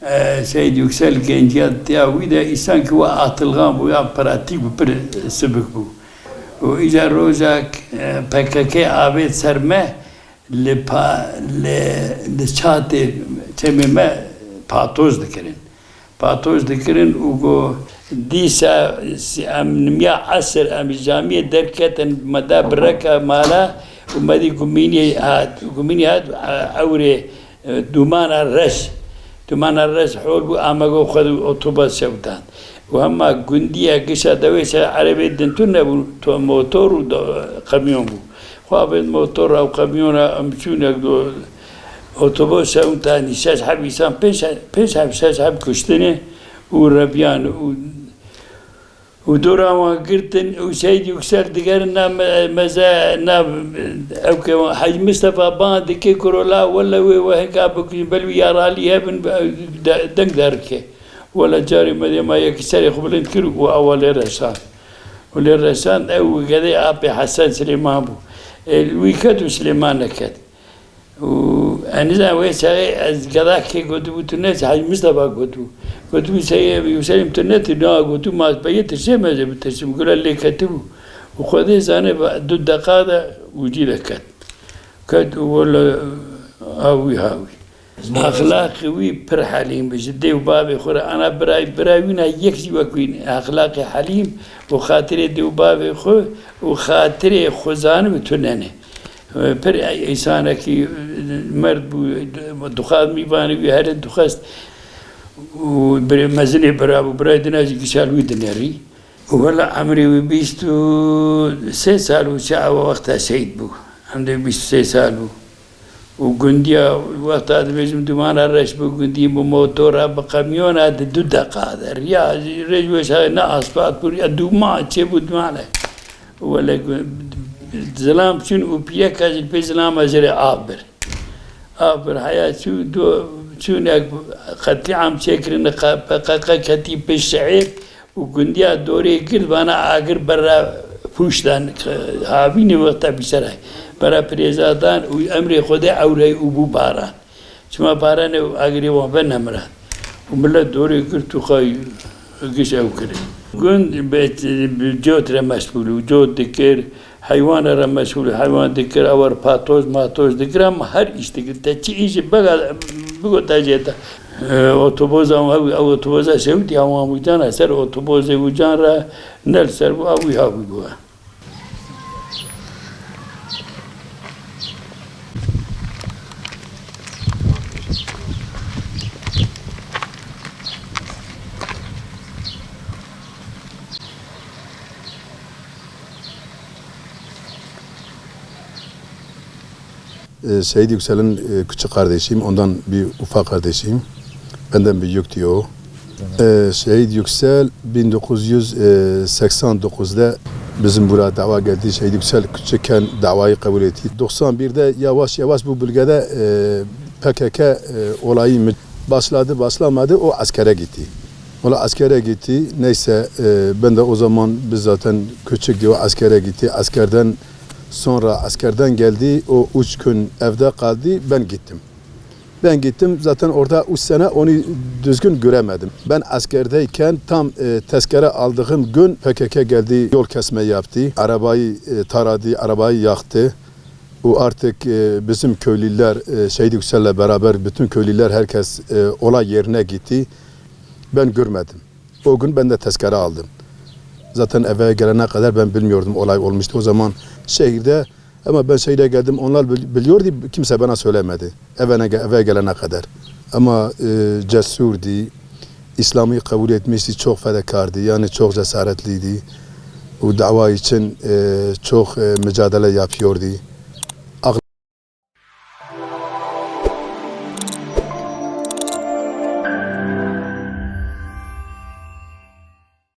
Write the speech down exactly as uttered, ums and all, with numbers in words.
E, Seyîd Yüksel genciya tiya wî de îsankî we atilgan bû ya pratîk bû, pir sibik bû. Û îca rojek, e, P K K avêt ser me, li pa-, li, li çatê çemê me patoz dikirin. Patoz dikirin û got, dîsa em nimiya esir em ji camiyê derketin, me da bireka mala û me dî gumînê hat. Gumînê hat, e, ewrê, e, dûmana reş. Dûmana reş hol bû, amego xwe di otobas şewtan. Û hema gundiya gişa dewê ser erebê din tune bû, to-, motor û do-, qemyon bû. Xwe avêt motora û qemyona em çûnek do otobus şewtanî şeş heb îsan, pênc he-, pênc heb, şeş heb kuştine û rebiyan û, û dora wan girtin û Seyîd Yüksel digerin na me-, meze, na ew ke Hecî Mistefa ban dike kuro la wele wê we hinka bikujin, bel wî yaralî hebin, de-, deng derike. Wele carê me dê ma yekî serê xwe bilind kir û awa lê reşand. Û lê reşand ew gedê apê Hesen Silêman bû. Ê, wî ket û Silêman neket. Û ez nizam wê çaxê ez geda kê gotibû tu ne, Hecî Mistefa gotibû. Gotibû Seyê Yûselîm tu ne, tu na gotibû ma ez peyê tirşê me zê bitirsim. Gula lê ketibû. Û Xwedê zane ba-, du deqa de û cî de ket. Ket û wele ha wî ha wî. Exlaqê wî pir helîm bi ji dê û bavê xwe re. Ana birayê, birayê wî na yek jî wek wî ne. Exlaqê helîm û xatirê dê û bavê xwe û xatirê xwe zanibû tune ne. Pir însanekî merd bû, dixwest mîvanê wî herin dixwest û birê mezinê bira bû, birayê dina jî gişal wî dinerî. Û wela emrê wî bîst û sê sal û çi ew wexta şehîd bû. Emrê bîst û sê sal bû. Û gundiya wexta dibêjim dumana reş bû, gundî bi motora, bi qemyona di du deqa de. Riya rêj wê şahê ne asfalt bû, riya dûma çêbû dumane. Û wele gu-, zilam çûn û piyeka jî li pê zilama jê re av bir. Av bir heya çû, do-, çûnek qetlîam çêkirin, qe-, P K K ketî pêş şehîr. Û gundiya dorê girt vana agir bera pûş dan, havînê wexta bîseray. Bera pirêza dan û emrê Xwedê ewrey û bû baran. Çima baranê û agirê wan ve nemiran. Û millet dorê girt û xay giş ew kirin. Gund bi, bi cot re meşgûl û cot dikir, heywana re meşgûl, heywan dikir, ewer patoz matoz dikir, em her îş dikir. Te çi îş bega, bigota jê te. E, otoboza wan, ew, ew otoboza şewitî, ewan wîcan e, ser otobozê wîcan re, ne li ser bû, ew wî ha wî bû. E, Şehit Yüksel'in, e, küçük kardeşiyim. Ondan bir ufak kardeşiyim. Benden büyüktü o. E, Şehit Yüksel bin dokuz yüz seksen dokuzda bizim buraya dava geldi. Şehit Yüksel küçükken davayı kabul etti. Doksan birde yavaş yavaş bu bölgede, e, P K K, e, olayı mı başladı, başlamadı, o askere gitti. Ola askere gitti. Neyse, e, ben de o zaman biz zaten küçüktü, o askere gitti. Askerden sonra askerden geldi. O üç gün evde kaldı. Ben gittim. Ben gittim. Zaten orada üç sene onu düzgün göremedim. Ben askerdeyken tam, e, tezkere aldığım gün P K K geldi. Yol kesme yaptı. Arabayı, e, taradı, arabayı yaktı. O artık, e, bizim köylüler, e, Şehit Yüksel'le beraber bütün köylüler, herkes, e, olay yerine gitti. Ben görmedim. O gün ben de tezkere aldım. Zaten eve gelene kadar ben bilmiyordum olay olmuştu. O zaman şehirde, ama ben şehire geldim, onlar bil-, biliyordu, kimse bana söylemedi. Eve, eve gelene kadar. Ama, e, cesurdi, İslam'ı kabul etmişti, çok fedakardı, yani çok cesaretliydi. Bu dava için, e, çok, e, mücadele yapıyordu.